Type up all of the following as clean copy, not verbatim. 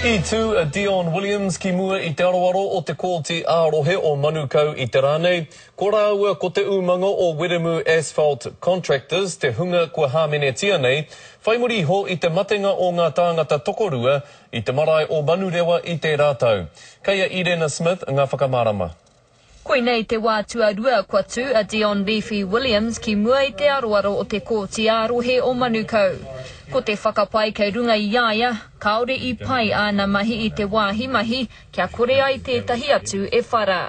I tū a Dion Williams ki mua i te aroaro o te Kōti ā-Rohe o Manukau i te rā nei. Ko rāua ko te umanga o Wiremu Asphalt Contractors te hunga kua hāmenetia nei, whai muri iho i te matenga o ngā tāngata tokorua i te marae o Manurewa i tērā tau. Kei a Irena Smith ngā whakamārama. Koinei te wā tuarua kua tū a Dion Leafy Williams ki mua i te aroaro o te Kōti ā-Rohe o Manukau. Ko te whakapae kei runga i a ia, kāore i pai āna mahi i te wāhi mahi kia kore ai tētahi atu e whara.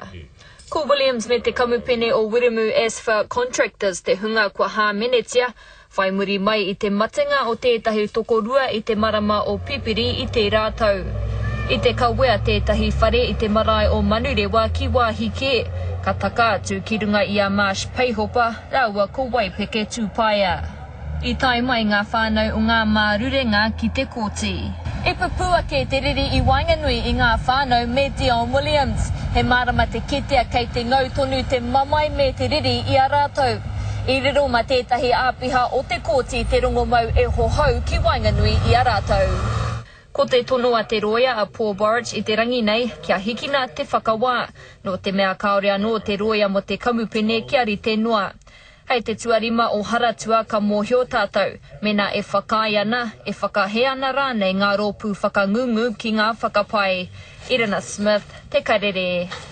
Ko Williams me te kamupene o Wiremu Asphalt Contractors te hunga kua hāmenetia, Whai muri mai i te matenga o tētahi tokorua i te marama o Pipiri i tērā tau. I te kawea tētahi whare i te marae o Manurewa ki wāhi kē, ka taka atu ki runga i a Marsh Peihopa rāua ko Waipeke Tūpaea. I tae mai ngā whānau o ngā mārurenga ki te kōti. I pupū ake te riri i waenganui i ngā whānau me Dion Williams. He mārama te kitea kei te ngau tonu te mamae me te riri i a rātou. I riro ma tētahi āpiha o te kōti te rongomau e hohou ki waenganui i a rātou. Ko te tono a te rōia a Paul Borich i te rangi nei kia hikina te whakawā, nō te mea kāore anō te rōia mō te kamupene kia rite noa. Hei te tuarima o Haratua ka mōhio tātou mēnā e whakaae ana, e whakahē ana rānei ngā rōpū whakangungu ki ngā whakapae. Irina Smith, Te Karere.